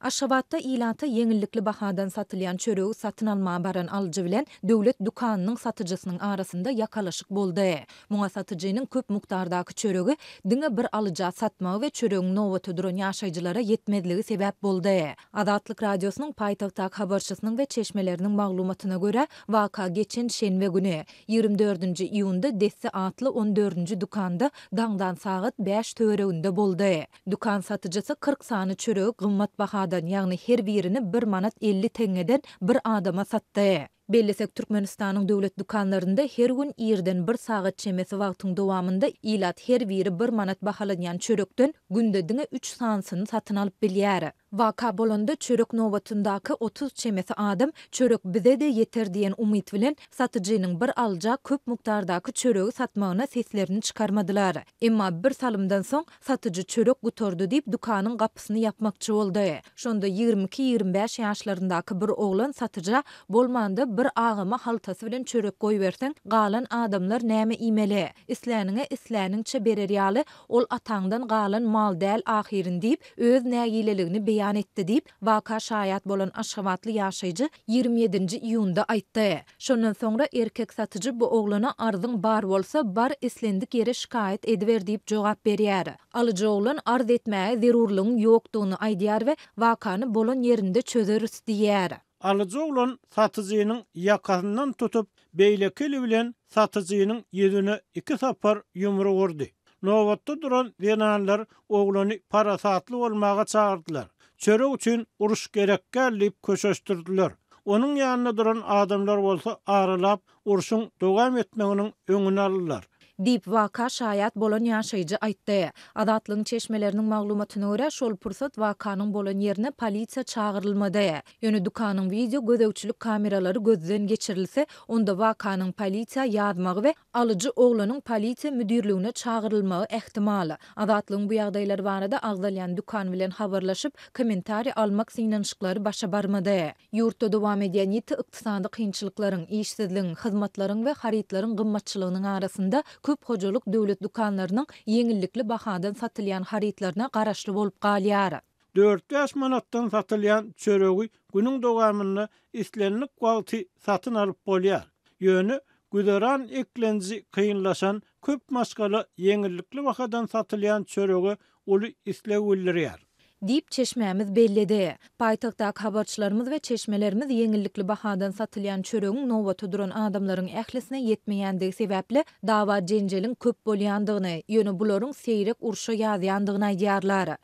Aşgabatda ilata ýeňillikli bahadan satylýan çöregi satyn almaga baran alyjy bilen döwlet dükanynyň satyjysynyň arasynda ýakalaşyk boldy. Muňa satyjynyň köp mukdardaky çöregi diňe bir alyja satmagy we çöregiň nobata duran ýaşaýjylara ýetmezligi sebäp boldy. Azatlyk Radiosynyň paýtagtdaky habarçysynyň we çeşmeleriniň maglumatyna görä, waka geçen şenbe güni, 24-nji iýunda Desse atly on dördünji dükanda daňdan sagat bäş töwereginde boldy. Dükan satyjysy 40 sany çöregi gymmat bahadan, ýagny her birini bir manat 50 teňňeden bir adama satdy. Bellesek, Türkmenistanyň döwlet dükanlarynda her gün irden bir sagat çemesi wagtyň dowamynda ilat her biri bir manat bahalanýan çörekden günde diňe üç sanysyny satyn alyp bilýär. Waka bolanda çörek nobatyndaky 30 çemesi adam çörek bize-de ýeter diýen umyt bilen satyjynyň bir alyja köp mukdardaky çöregi satmagyna seslerini çykarmadylar. Emma bir salymdan soň satyjy çörek gutardy diýip dükanyň gapysyny ýapmakçy boldy. Şonda 22-25 ýaşlaryndaky bir oglan satyja Bolmanda bir agama haltasy bilen çörek goýberseň, galan adamlar näme iýmeli? Isläniňe isläniňçe berer ýaly, ol ataňdan galan mal däl ahyryn diýip, öz nägileligini beýan etdi diýip, waka şaýat bolan aşgabatly ýaşaýjy 27-nji iýunda aýtdy. Şondan soňra erkek satyjy bu oglana arzyň bar bolsa, bar islendik ýere şikaýat ediber diýip jogap berýär. Alyjy oglan arz etmäge zerurlygyň ýokdugyny aýdýar we wakany bolan ýerinde çözeris diýýär. Alyjy oglan satyjynyň ýakasyndan tutup, beýleki eli bilen satyjynyň ýüzüne iki sapar ýumruk urdy. Nobatda duran zenanlar oglany parasatly bolmaga çagyrdylar. Çörek üçin uruş gerek däl diýip köşeşdirdiler. Onuň ýanynda duran adamlar bolsa aralap, urşuň dowam etmeginiň öňüni aldylar. Diýip, waka şaýat bolan ýaşaýjy aýtdy. Azatlygyň çeşmeleriniň maglumatyna görä, şol pursat wakanyň bolan ýerine polisiýa çagyrylmady. Ýöne dükanyň wideo gözegçilik kameralary gözden geçirilse, onda wakanyň polisiýa ýazmagy we alyjy oglanyň polisiýa müdirligine çagyrylmagy ähtimal. Azatlygyň bu ýagdaýlar barada agzalýan dükan bilen habarlaşyp, kommentariý almak synanyşyklary başa barmady. Ýurtda dowam edýän ýiti ykdysady kynçylyklaryň, işsizligiň, hyzmatlaryň we harytlaryň gymmatçylygynyň arasynda köp hojalyk döwlet dükanlarynyň ýeňillikli bahadan satylýan harytlaryna garaşly bolup galýar. Dört-bäş manatdan satylýan çöregi günüň dowamynda islendik wagty satyn alyp bolýar. Ýöne güzeran eklenji kynlaşan köp maşgala ýeňillikli bahadan satylýan çörege uly isleg bildirýär. Diýip, çeşmämiz belledi. Paýtagtdaky habarçylarymyz we çeşmelerimiz ýeňillikli bahadan satylýan çöregiň nobata duran adamlaryň ählisine ýetmeýändigi sebäpli dawa-jenjeliň köp bolýandygyny, ýöne bularyň seýrek urşa ýazýandygyny aýdýarlar.